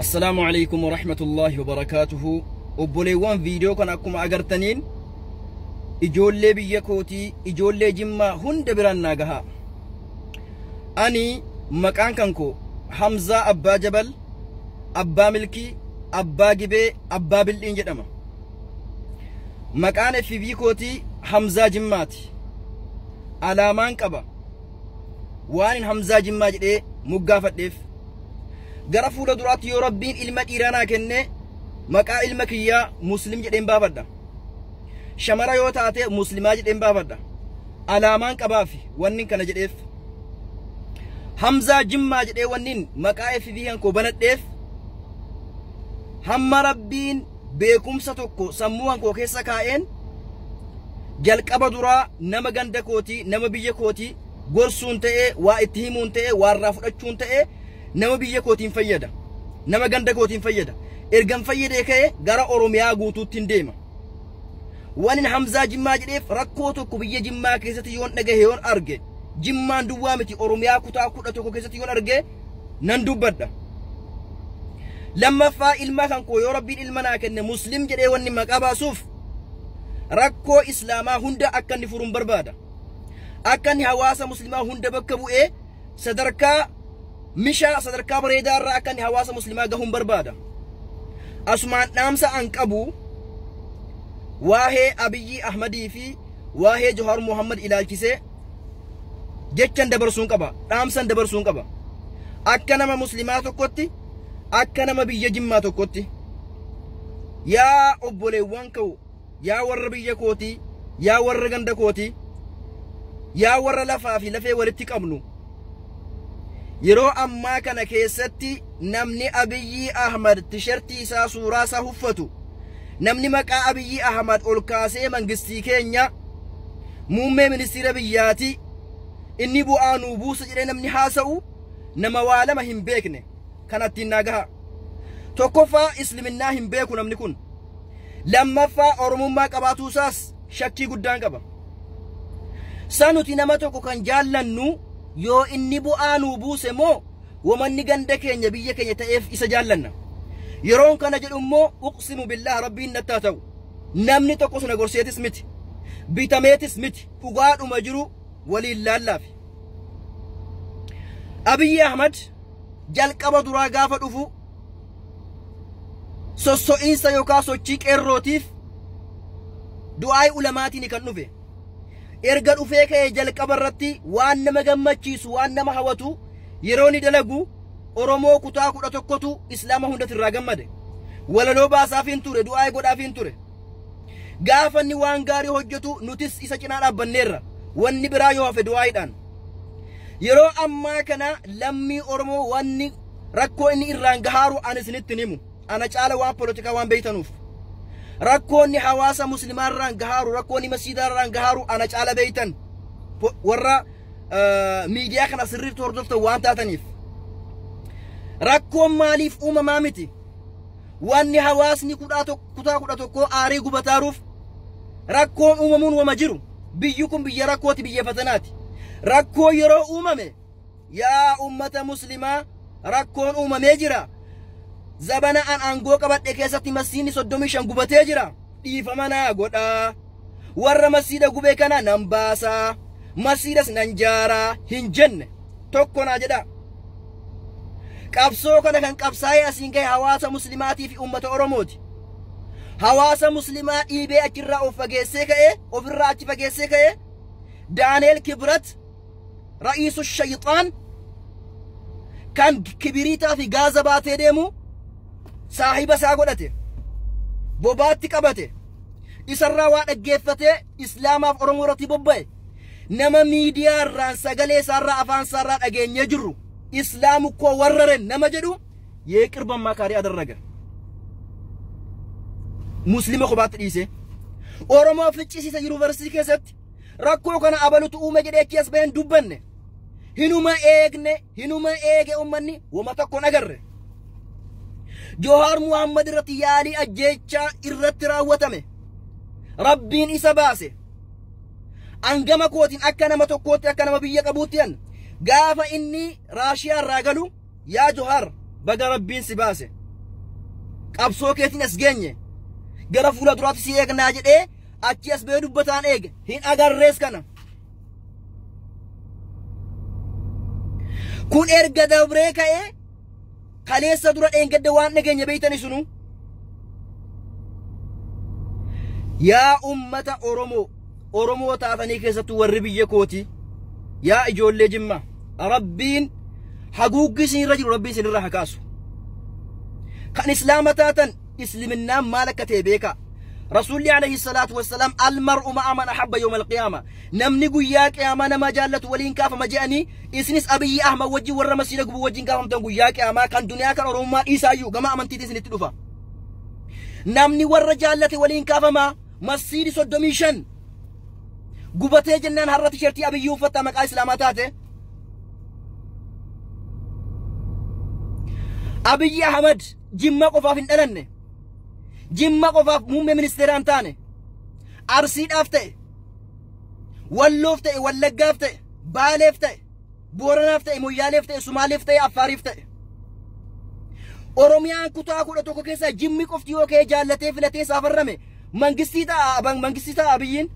Assalaamu alaikum warahmatullaahi wabarakaatuhu. Obboleewwan, viidiyoo kana akkuma agartaniin ijoollee biyya kootii, ijoollee Jimmaa hunda biraan naa gahaa. Ani maqaan kan koo Hamzaa Abbaa Jabal, Abbaa Milkii, Abbaa Gibee, Abbaa Bil'iin jedhama. Maqaan FB kootii Hamzaa Jimmaati. Alaamaan qaba. Waan Hamzaa Jimmaa jedhee moggaafadheef. Gara fuula duraatti yoo Rabbiin ilma dhiiraa naa kenne, maqaa ilma kiyyaa Muslim jedheen baafadha. Shamara yoo taate Muslimaa jedheen baafadha. Alaamaan qabaafi wanni kana jedheef. Hamzaa Jimmaa jedhee wannin maqaa FB kan koo banadheef, hamma Rabbiin beekumsa tokko sammuu kan koo keessa kaa'een, jalqaba duraa nama ganda kootii, nama biyya kootii gorsuun ta'ee, waa itti himuun ta'ee, waa irraa fudhachuun ta'ee, nama biyya kootiin fayyada. Nama ganda kootiin fayyada. Ergan fayyadee ka'ee gara Oromiyaa guutuutti hin deema. Waan Hamzaa Jimmaa jedheef, rakkoo tokko biyya Jimmaa keessatti yoon dhagahe, yoon arge, Jimmaan duwwaa miti, Oromiyaa kutaa 11 keessatti yoon arge nan dubbadha. Lammaffaa, ilma kan koo yoo Rabbiin ilma naa kenne Muslim jedhee wanni maqaa baasuuf, rakkoo Islaamaa hunda akka inni furuun barbaada. Akka inni hawaasa Muslimaa hunda bakka bu'ee sadarkaa mishaa, sadarkaa bareedaa irraa akka inni hawaasa Muslimaa gahuun barbaada. Asumaan dhaamsa an qabu, waa'ee Abiyyi Ahmadii fi waa'ee Jawaar Muhammad ilaalchisee jechan dabarsuun qaba. Dhaamsan dabarsuun qaba. Akka nama Muslimaa tokkotti, akka nama biyya Jimmaa tokkotti. Yaa obboleewwan ka'u, yaa warra biyya kootii, yaa warra ganda kootii, yaa warra lafaa fi lafee walitti qabnu. Yeroo ammaa kana keessatti namni Abiyyi Ahmad tishertii isaa, suuraa isaa uffatu, namni maqaa Abiyyi Ahmad ol kaasee mangistii keenya muummee ministeera biyyaati, inni bu'aa nuu buusa jedhee namni haasa'u, nama waa lama hin beekne kanattiin naa gaha. Tokkoffaa, Isliminnaa hin beeku namni kun. Lammaffaa, Oromummaa qabaatuu isaas shakkii guddaan qaba. Sa nuti nama tokko kan jaallannu yoo inni bu'aa nuu buuse moo wamanni ganda keenya, biyya keenya ta'eef isa jaallanna? Yeroon kana jedhu immoo, uqsimu billaah, Rabbiin nattaa ta'u. Namni tokko sana gorseetis miti. Bitameetis miti. Dhugaadhuma jiru waliin laallaafi. Abiyyi Ahmad jalqaba duraa gaafa dhufu sosso'iinsa yookaan sochii qeerrootiif du'aa'ii ulamaatiin kan dhufe. Erga dhufee ka'ee jalqaba irratti waan nama gammachiisu, waan nama hawwatu yeroo inni dalagu, Oromoo kutaa 11tu Islaama hundatti irraa gammade. Walaloo baasaafiin ture, du'aa'ii godhaafiin ture. Gaafa inni waan gaarii hojjetu nutis isa cinaa dhaabbanneerra. Wanni biraa yoo hafe du'aa'iidhaan. Yeroo ammaa kana lammii Oromoo wanni rakkoo inni irraan gahaaru ani isinitti himu. Ana caala waan polotikaa waan beeytanuuf. Rakkoonni hawaasa Muslimaa irraan gahaaru, rakkoonni masjiidaa irraan gahaaru ana caala beeytan. Warra miidiyaa kana sirriitti hordoftan waan taataniif. Rakkoon maaliif uumamaa miti? Wanni hawaasni kutaa 11 aarii gubataaruuf rakkoon uumamuun wama jiru. Biyyi kun biyya rakkooti, biyya fatanaati. Rakkoo yeroo uumame, yaa ummata Muslimaa, rakkoon uumamee jira. Zabana an aangoo qabadhe keessatti masjiidni 35 gubatee jira. Dhiifama naa godhaa. Warra masjiida gubee kana nan baasaa. Masjiidas nan jaaraa hin jenne. Tokko naa jedhaa. Qabsoo kana kan qabsaa'ee asiin gahe hawaasa Muslimaatii fi uummata Oromooti. Hawaasa Muslimaa dhiibee achirraa of fageessee ka'ee, ofirraa achi fageessee ka'ee, Daaneel Kibrat ra'iisu shayxaan kan kibiriitaa fi gaaza baatee deemu saahiba isaa godhate. Bobaatti qabate. Isarraa waa dhaggeeffatee Islaamaaf Oromoo irratti bobba'e. Nama miidiyaa irraan sagalee isaarraa, afaan isaarraa dhageenyee jirru, Islaamu koo warraren nama jedhu የቅርብ አማካሪ አደረገ። Muslima kophaatti dhiise. Oromoo ficcisiisa yuunivarsiitii keessatti. Rakkoo kana abalutu uume jedhee achi as baheen dubbanne. Hinuma eegne, hinuma eege uummanni, wama tokko hin agarre. Johaar Muhammad irratti yaalii ajjeechaa irratti raawwatame. Rabbiin isa baase. Angama kootiin, akka nama tokkootti, akka nama biyya qabuutti, an gaafa inni Raashiyaa irraa galu, yaa Johaar, baga Rabbiin si baase. Qabsoo keetiin as geenye. Gara fuula duraatti si eegnaa jedhee achi as ba'ee dubbataan eege. Hin agarrees kana. Kun erga dabree ka'ee kaleessa dura dheengadda waan dhageenya beeytani sunu. Yaa ummata Oromoo, Oromoo taatanii keessattuu warri biyya kooti, yaa ijoollee Jimmaa, Rabbiin haguuggi isinirra jiru Rabbiin isinirra haa kaasu. Kan Islaama taatan Isliminnaan maal akka ta'e beekaa. Rasuulli alayhi salaatu wassalaam almar'u ma'a man ahabba yawma alqiyaama. Namni guyyaa qiyaamaa nama jaallatu waliin kaafama je'anii isinis Abiyyi Ahmad wajjin warra masiida gubuu wajjin kaafamtan guyyaa qiyaamaa kan duniyaa kan Oromummaa dhiisaayyuu gama amantiitiin isinitti dhufa. Namni warra jaallate waliin kaafama masiidi 35 gubatee jennaan har'a tisheertii Abiyyi uffatta maqaa Islaamaa taate. Abiyyi Ahmad Jimma qofaaf hin dhalanne. Jimma qofaaf muummee ministeeraan taane. Arsiidhaaf ta'e, Walloof ta'e, Wallaggaaf ta'e, Baaleef ta'e, Booranaaf ta'e, Moyyaaleef ta'e, Sumaaleef ta'e, Affaariif ta'e. Oromiyaan kutaa 11 keessaa Jimmi qofti yoo ka'ee jaallatee filatee saafarrame mangistii ta'a, mangistii ta'a Abiyyiin.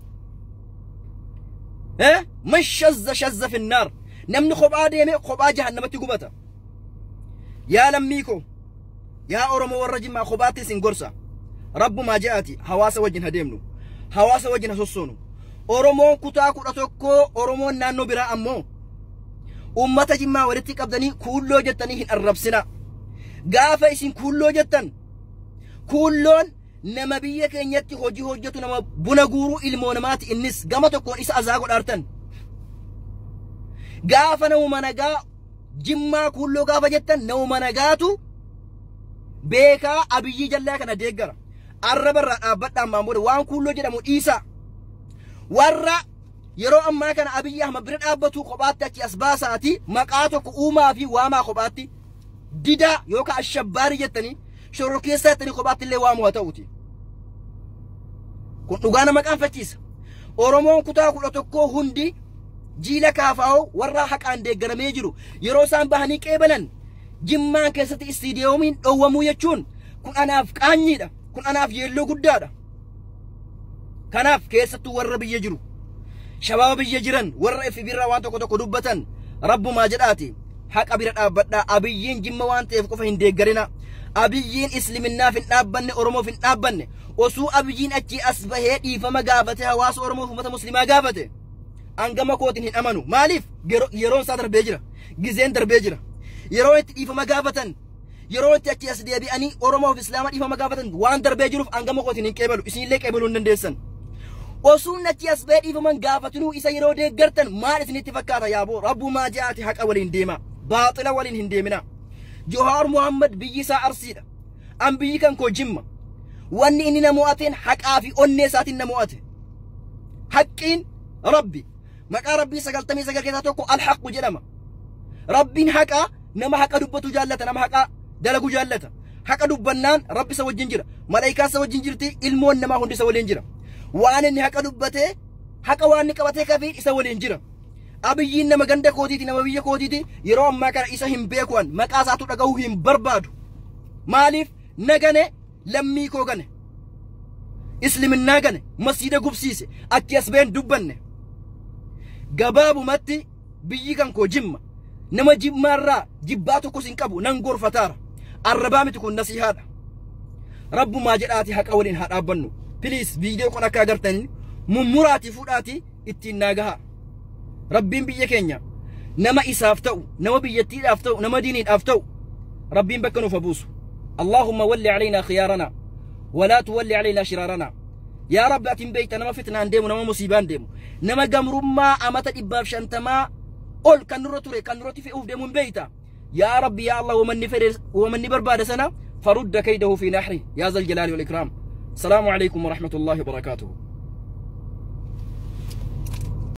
Man shazza shazza finnaar. Namni kophaa deeme kophaa jahannamatti gubata. Yaa lammii koo, yaa Oromoo warra Jimmaa kophaatti isin gorsa. Rabbumaa je'aati hawaasa wajjin ha deemnu. Hawaasa wajjin ha sossoonu. Oromoon kutaa 11 Oromoon naannoo biraa ammoo ummata Jimmaa walitti qabdanii kuulloo jettanii hin arrabsina. Gaafa isin kuulloo jettan kuulloon nama biyya keenyatti hojii hojjetu nama buna guuruu ilmoo namaati innis gama tokkoon isa azaa godhaartan. Gaafa namuma nagaa Jimmaa kuulloo gaafa jettan namuma nagaatu beekaa Abiyyii jallaa kana deeggara. Arraba irraa dhaabbadhaan maan booda waan kuulloo jedhamu dhiisaa. Warra yeroo ammaa kana Abiyyi Ahmad bira dhaabbatu kophaatti achi as baasaati maqaa tokko uumaa fi waamaa kophaatti didaa yookaan ashabbaarii jettanii shororkeessaa jettanii kophaatti illee waamuu haa ta'uuti. Kun dhugaa nama qaanfachiisa. Oromoon kutaa 11 hundi jiila kaafaa'oo warra haqaan deeggaramee jiru yeroo isaan bahanii qeebalan Jimmaan keessatti istiidiyoomiin dhowwamuu jechuun kun anaaf qaanyiidha. Kun anaaf yeelloo guddaadha. Kanaaf keessattuu warra biyya jiru, shabaaba biyya jiran, warra FB irraa waan tokko tokko dubbatan rabbumaa jedhaati haqa bira dhaabbadhaa. Abiyyiin Jimma waan ta'eef qofa hin deeggarina. Abiyyiin Islaminaaf hin dhaabbanne, Oromoof hin dhaabbanne. Osuu Abiyyiin achii as bahee dhiifama gaafate hawaasa Oromoof uummata Muslimaa gaafate. Hangama kootiin hin amanu. Maaliif? Yeroon isaa darbee jira. Gizeen darbee jira. Yeroo itti dhiifama gaafatan, yeroo itti achii as deebi'anii Oromoof Islaama dhiifama gaafatan waan darbee jiruuf hangama kootiin hin qeebalu. Isinillee qeebaluu hin dandeessan. Osuun achii as bahee dhiifaman gaafatinuu isa yeroo deeggartan maal isinitti fakkaata yaaboo? Rabbumaa je'aati haqa waliin deema. Baaxila waliin hin deemina. Johaar Muhammad biyyi isaa Arsiidha. An biyyi kan koo Jimma. Wanni inni na mo'ateen haqaa fi onnee isaatiin na mo'ate. Haqqiin Rabbi. Maqaa Rabbii 99 keessaa tokko Al-Haqqu jedhama. Rabbiin haqaa nama haqa dubbatu jaallata, nama haqa dalagu jaallata. Haqa dubbannaan Rabbi isa wajjin jira. Malaayikaan isa wajjin jirti, ilmoon namaa hundi isa waliin jira. Waan inni haqa dubbatee, haqa waan inni qabatee kafii isa waliin jira. Abiyyiin nama ganda kootiiti, nama biyya kootiiti, yeroo ammaa kana isa hin beekuan, maqaa isaatu dhagahuu hin barbaadu. Maaliif na gane, lammii koo gane. Isliminnaa gane, masiida gubsiise, achi as ba'een dubbanne. Gabaabumatti biyyi kan koo Jimma. Nama Jimmaarraa jibbaa tokkos hin qabu, nan gorfataara. Arrabaa miti kun nasihaadha. Rabbumaa jedhaati haqa waliin haa dhaabbannu. Please viidiyoo kun akka agartaniin mummuraatii fuudhaatii ittiin naa gahaa. Rabbiin biyya keenya nama isaaf ta'u, nama biyyattiidhaaf ta'u, nama diiniidhaaf ta'u Rabbiin bakka nuuf haa buusu. Allahumma walli alaynaa khiyaarana walaa tuwalli alaynaa shiraarana. Yaa Rabbi ati hin beekta nama fitnaan deemu, nama musiibaan deemu, nama gamrummaa amata 150 ol kan nurra ture, kan nurratti fe'uuf deemu hin beekta. Yaa Rabbi yaa Allah wamanni fedhe wamanni barbaade sana farudda kaydahu fi nahri yaa zal jalaali wal ikraam. Salaamu alaykum wa rahmatullahi wa barakaatuhu.